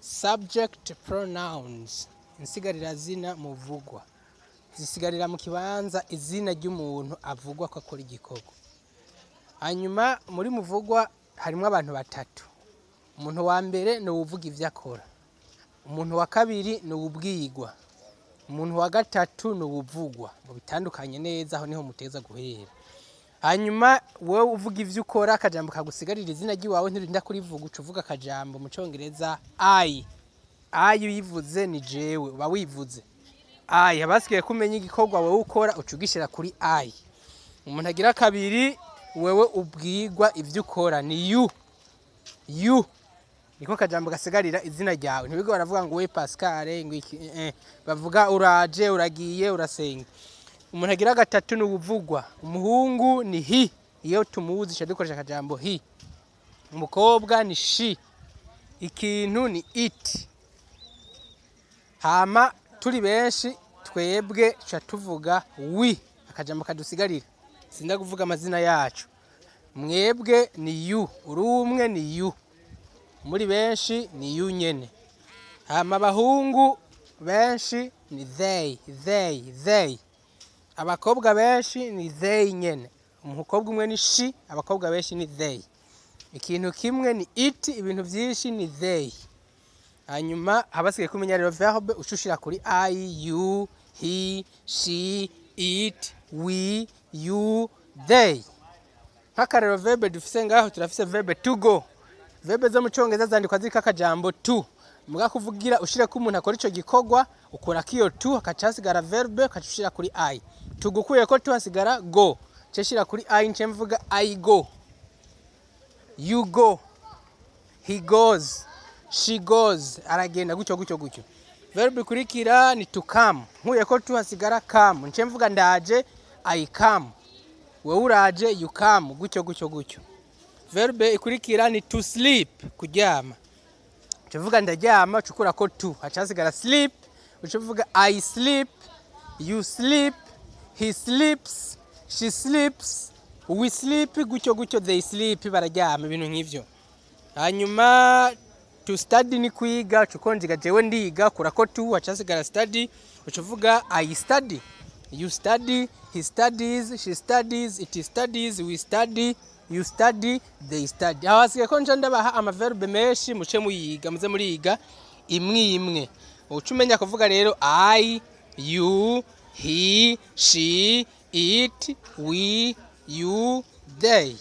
Subject pronouns, insigarirazina muvugwa, zisigarira mu kibanza izina ry'umuntu avugwa ko akora igikorwa. Hanyuma muri muvugwa harimwo abantu batatu. Umuntu wa mbere ni uwuvuga ivyo akora, umuntu wa kabiri ni uwubwirwa, umuntu wa gatatu ni uwuvugwa. Mu bitandukanye neza, aho niho muteza guhera. Hanyuma wowe uvuga ivyo ukora, akajambo kagusigarira izina ry'iwawe nturinda kurivuga, uca uvuga akajambo mu Congereza "I". I uyivuze ni jewe, uba wivuze I. Haba hasigaye ko umenya igikorwa wewe ukora, uca ugishira kuri I. Umuntu agira kabiri, wewe ubwirwa ivyo ukora, ni you. You niko kajambo gasigarira izina ryawe. Ntibigo baravuga ngo we Pascal ngo iki, bavuga uraje, uragiye, urasenga. Umuntu agira gatatu ni uwuvugwa. Umuhungu ni he, iyo tumuzi duca dukoresha akajambo he. Umukobwa ni she, ikintu ni it. Hama turi benshi, twebwe tuca tuvuga we, akajambo kadusigarira. Sinda kuvuga amazina yacu. Mwebwe ni you, uri umwe ni you, muri benshi ni you nyene. Hama abahungu benshi ni they, they, they. Abakobwa benshi ni they nyene. Umukobwa umwe ni she, abakobwa benshi ni they. Ikintu kimwe ni it, ibintu vyinshi ni they. Hanyuma habasigaye kumenya rero verbe, uca ushira kuri I, you, he, she, it, we, you, they. Nk'akarero, verbe dufise ngaho, turafise verbe to go. Verbe zo mu Congereza zandikwa ziriko akajambo to. Muga kuvugira ushireko umuntu akora ico gikorwa, ukurako iyo to, hakaca hasigara verbe, ukaca ushira kuri I. To go, ukuyeko to hasigara go. Nce shira kuri I, nce mvuga I go, you go, he goes, she goes, aragenda, gutyo gutyo gutyo. Verb ikurikira ni to come. Nkuyeko to hasigara come, nce mvuga ndaje, I come, wewe uraje, you come, gutyo gutyo gutyo. Verbe ikurikira ni to sleep, kuryama. Ucuvuga ndaryama, ucukurako to, haca hasigara sleep, ucuvuga I sleep, you sleep, he sleeps, she sleeps, we sleep, gutyo gutyo, they sleep, bararyama, ibintu nk'ivyo. Hanyuma to study ni kwiga, ucukonjiga jewe ndiga, kurako to, haca hasigara study, ucuvuga I study, you study, he studies, she studies, it studies, we study, you study, they study. Aho hasigaye ko nja ndabaha amaverbe menshi, muce muyiga, muze muriga imwe imwe. Uca umenya kuvuga rero I, you, he, she, it, we, you, they.